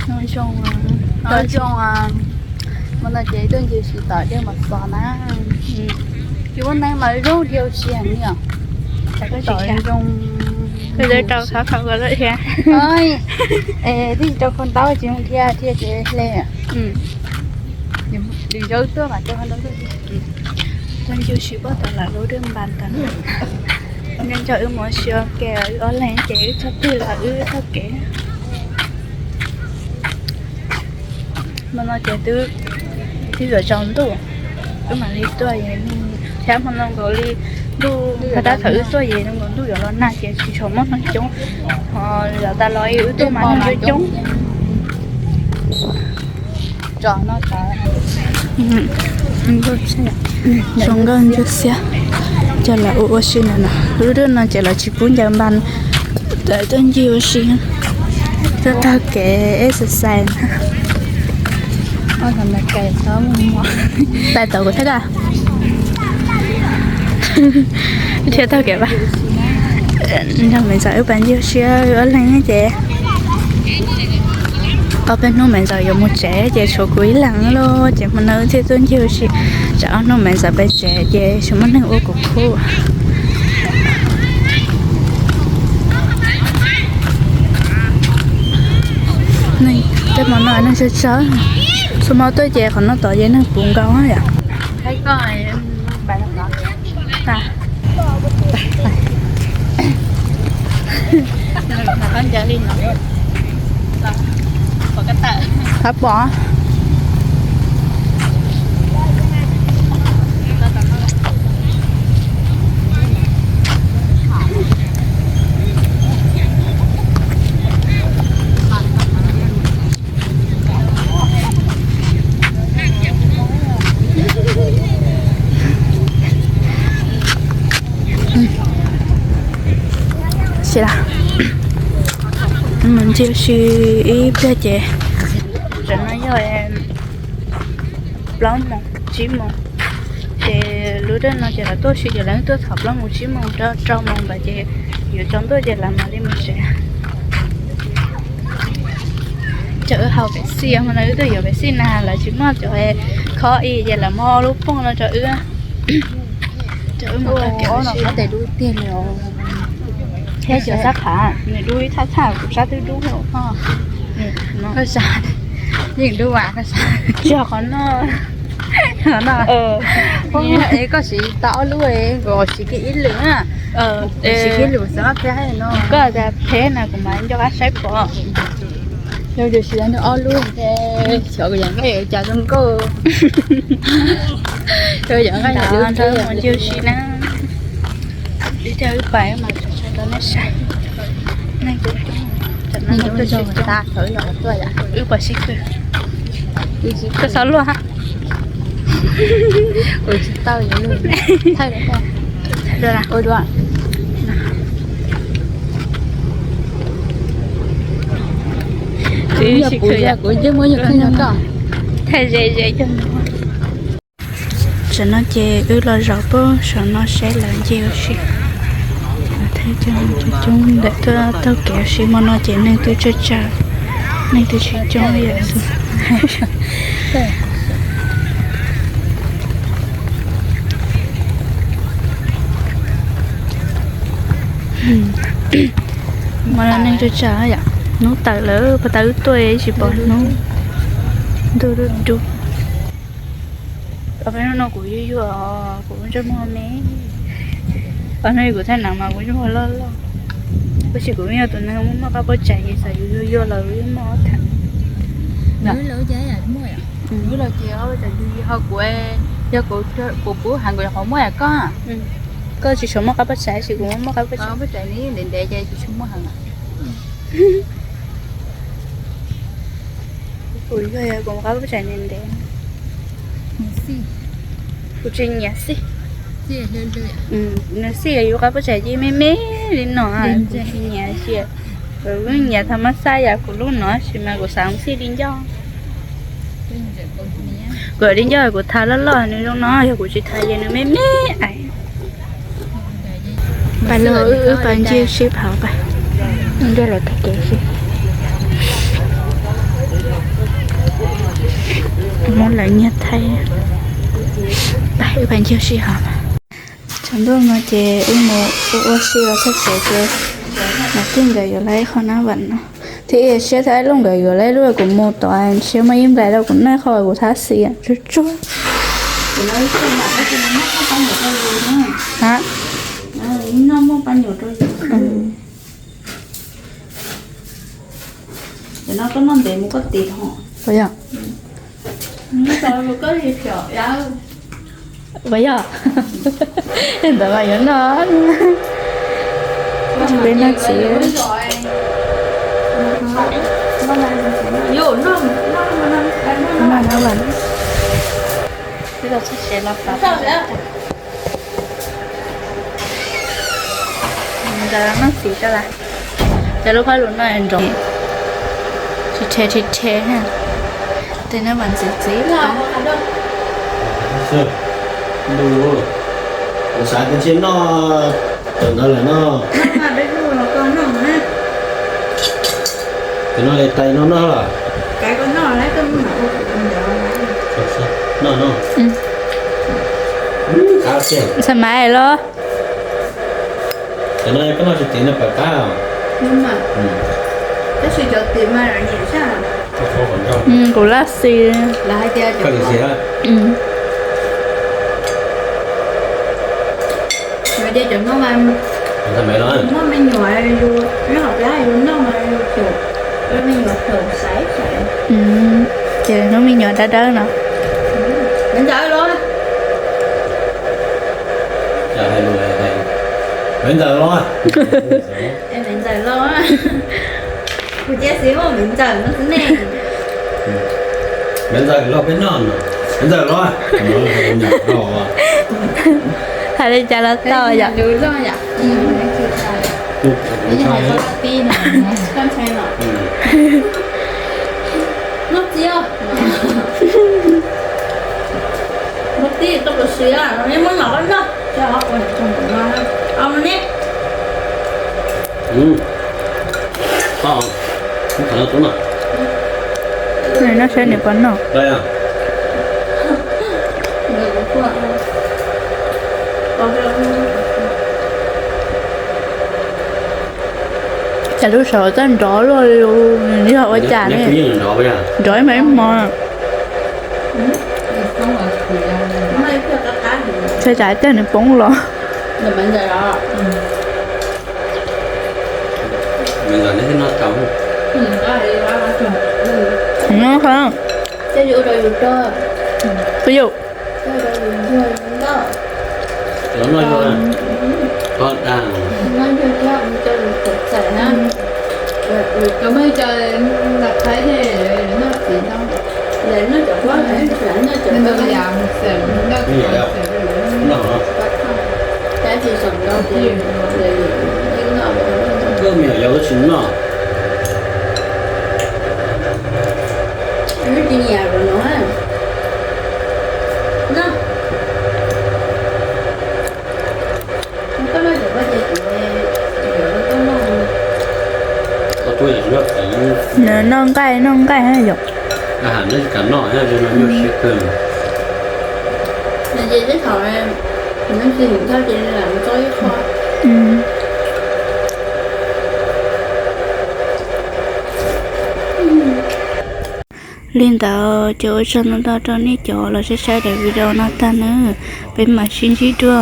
Nyob zoo, nyob zoo, hmo no ces tuaj ncig ua si tom dej Mos Xos na. Ces muaj neeg mas zoo dhia ua si heev li os. Tom zoo. Es twb tsis rau khau ntaub tsis dhia, dhia ces hle. Lwm zaus tuaj mas rau khau ntaub tuaj. Tuaj ncig ua si puag tom lawv lub dej npas ntawd. Nco nco wb mus ua si ua ke, wb ob leeg ces wb txog twg los wb taug kev. Hmo no ces twb, twb yuav tsaus ntuj, wb mam li tuaj, thiab hmo no nkaus li ntuj, tab thaum wb tuaj ces nkaus ntuj yuav los nag ces tsis tshua muaj neeg coob, ho yav tas los wb tuaj mas neeg coob coob. Zoo nkauj ntsuab xiab, coj los ua ua si ntawm no. Lub dej no ces lawv tsis pub ncaws npas, lawv tuaj ncig ua si, tuaj taug kev exercise na. Tais tau kuv thiab, thiab taug kev pab. Nrog Maiv Ntxawm wb pab ncig ua si, wb ob leeg ces ob peb hnub Maiv Ntxawm yuav mus tsev ces tshuav kuv ib leeg lawm ces hmo no wb thiaj tuaj ncig ua si, tsam ob hnub Maiv Ntxawm pem tsev ces tsis muaj neeg ua kuv khub. Tej hmo no neeg tsawg tsawg, txhua hmo tuaj ces qhov no tod ces neeg puv nkaus yom. Qab pom. Mus ncig ua si ib pliag ces, tam no yog plaub moos tsib moos, ces lub dej no ces lawv tuaj ua si ces lawv tuaj thaum plaub moos tsib moos rau rau moos ntawd ces yuav tsaus ntuj ces lawv mam li mus tsev. Cov wb haus Pepsi, hmo no wb tuaj yuav Pepsi na, lawv tsis muaj cov khob i ces lawv muab lub pooj no rau wb. Cov wb mus taug kev ua si. Thiab cov sab qhav nws dub ib thaj thaj, kuv sab twb dub. Koj sab yeej dub as, koj sab. Tsis yog qhov no. Qhov no. Es koj siv tau ob lub, kuv siv kiag ib lwm na. Siv kiag lwm xwb thiab no. Koj tias phem na kuv mam nco qab saib pom. Yog tias siv ob lub thiab xyov kuv yam nqaij yuav cas zoo nkauj. Yam nqaij yuav ncig ua si na. Ib tag wb pais mas tso rau nej saib. Neeg coob coob, wb pom sib kawg. Koj xav luaj hab. Ua tsis tau, thaij dua. Kuv yeej muab yog kheej no koj. Thaij ze ze cov no. Tam no ces wb los zaum pem saum no saib lawv ncig ua si. Thaij cov coob coob ntawm tuaj taug kev ua si, hmo no ces neeg twb tsawg tsawg, neeg twb tsis coob yam xwb. Hmo no neeg tsawg tsawg yom, hnub tawm lawm, puag ta wb tuaj tsis pom hnub, ntuj dub dub. Ob peb hnub no kuv yuag yuag, kuv ntsej muag me. Ob hnub kuv thaij na mas kuv ntsej muag loj loj. Tab sis kuv yeej yog tus neeg muaj muaj qab puab tsaig, xav yuag yuag los kuv yeej muaj ob tham. Yog kuv pub heev kuv yuav qhov muaj yam koj. Koj tsis tshua muaj qab puab tsaig, tab sis kuv muaj muaj qab puab tsaig. Ntev ntev ces tsis tshua muaj heev. Kuv yuag yog kuv qab puab tsaig ntev ntev. Kuv tsis nyiam xij. Nws xij yus qab puab tsaig ces me me li no, kuv tsis nyiam sis. Kuv nyiam thaum mab xaj yam kuv lub no sis mas kuv xav xij li ncauj. Kuv li ncauj kuv thav loj loj nws zoo no, yog kuv tsis thav ces nws me me ais. Pais los wb pais ncig sib phav pais, ncig los taug kev sib. Lawv nyiag thaij. Pab, wb pab ncig sij hawm. Tshav ntuj no ces wb mus ua ua si los txog tsev ces niam tij nkawd yuav lawv ib qho nab vam no. Thiab siab thaib lub nkawd yuav lawv lub kuv mus tod siab muaj ib nplais rau kuv noj qhov kuv thab xis tsuag tsuag. Yog. Puas yog? Ntawd mas yuav noj. Peb noj txiv. Noj noj vas. Ntawd noj txiv tso las. Cov lub phab lus no nrov. Rhe rhe rhe rhe. Tej no mas ntxiv ntxiv. Kuv xav tias ntshe noj tawm ntawd lawm no. Ces no li tais no noj los? Noj no. Xa maiv los? Ces no koj noj tsis tim no pam qab os. Kuv laj xis. Ces hnub me nyuam dawb dawb no. Ntxawm los. Ntxawm los. Kuv cia xwb muaj me ntxawm no xwb ne. Me ntxawm los peb noj no. Me ntxawm los. Hais li cas los tau yom. Noj txiv, koj puas siab? Muab no koj noj. Noj saib nws puas noj. Cas lub saum txawj nrov luaj li, yog ua cas ne? Nrov ib hmos. Tsam cas nws poob los. Ui yus. Koj me nyuam yaus tsis noj. Noj nqaij noj nqaij yom. Li ntawd ces ua tsaug ntau ntau rau nej cov los saib saib daim video no tag nawb. Peb mam sib ntsib dua.